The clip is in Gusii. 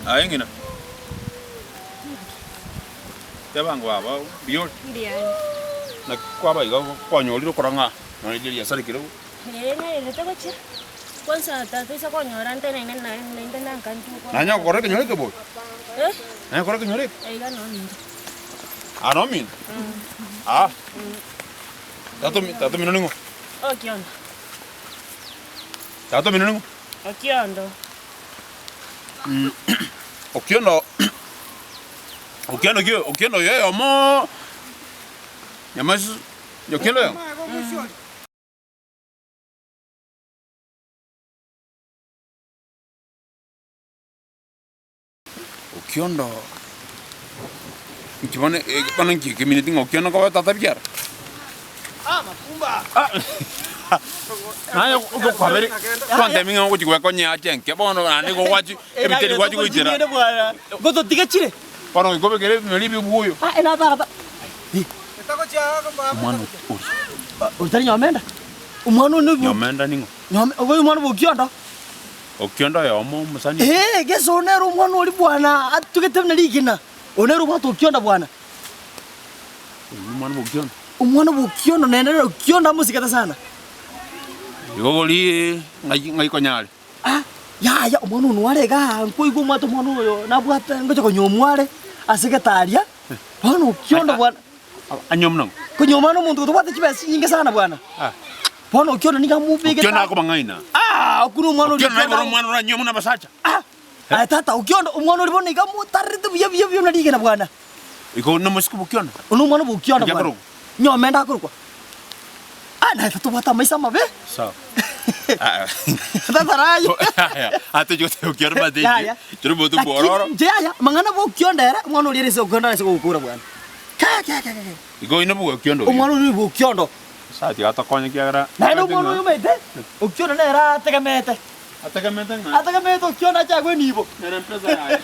Aye ng'ina, tebango baba mbuya ore? Mbuya ore. Naki kwaba iga kwanyorire okora ng'a nonye riria riasarekire bo? Ee nyaerete gochia kwansa tata ase konyora nteneine naye naende nanka ntuko. Nanye gokora ekenyoro eke bobe? Eh? Nanye gokora ekenyoro eke? Aiga nominto. Ah nominto? Ah. Tata omi tata omino ning'o? Okiondo. Tata omino ning'o? Okiondo. Okiondo Okiondo ki Okiondo oyo oyomo Nyamasu Okiondo oyomo? Okiondo inki bono eh, bono inki ekemineti ng'a okiondo nkoba tata biara? Naye ogokwabere kwantebia ng'a ogochi gwekonya ache enke bono naende igo gwachi ebiteri gwachi goitera. Gototiga chire. Bono goika obekere ebimeri ebio bwoyo. Ah, enatagata. Omwana oria. Oyo tari nyomenda. Omwana one Nyomenda ning'o? Nyome, oyo omwana bwa Okiondo. Okiondo oyomo omosani. Ee, gese oyo nere omwana oria bwana atugete buna rigena. Oyo nere obwate Okiondo bwana. Oyo nomwana bwa Okiondo. Omwana bwa Okiondo naende nere Okiondo amosigete sana. Igo borie ng'ai ng'ai konyare. Ah, yaya omwana oyo nware igaa nkoigwa omwate omwana oyo nabwate ngocha konyomwa are ase getaria, bono Okiondo bwana. Anyomwa nang'o? Konyomwa nomonto otobwate chibesa chinyinge sana bwana. Ah. Bono Okiondo nigo amobegete. Okiondo akobang'aina. Ah, okwo nomwana oria Okiondo naibora omwana oranyomwe nabasacha. Ah, aye tata Okiondo omwana oria bono iga amotarerete buya buya buya buna rigena bwana. Igo nomosike bw'Okiondo. Oyo nomwana bwa Okiondo Naki bwana. akorokwa? Nyomenda akorokwa. Ah, naye totobwate amaiso amabe. Sawa. Ah. Tata rayo. Aya, atochi goteba Okiondo mate Yaya. inche, tore omonto Lakini bwororo. inche yaya, amang'ana bwa Okiondo ere, omwana oria ere ase Okiondo ase gokura bwana. Ke ke ke ke ke. Igo oino bwa Okiondo oyio. Omwana oria bwa Okiondo. Nyasae tiga atokonye ekiagera Naende omwana oyo omanyete, Okiondo nere ategemete. Ategemete ng'a? Ategemete Okiondo ache agwe enibo. Nere mpesa yaye.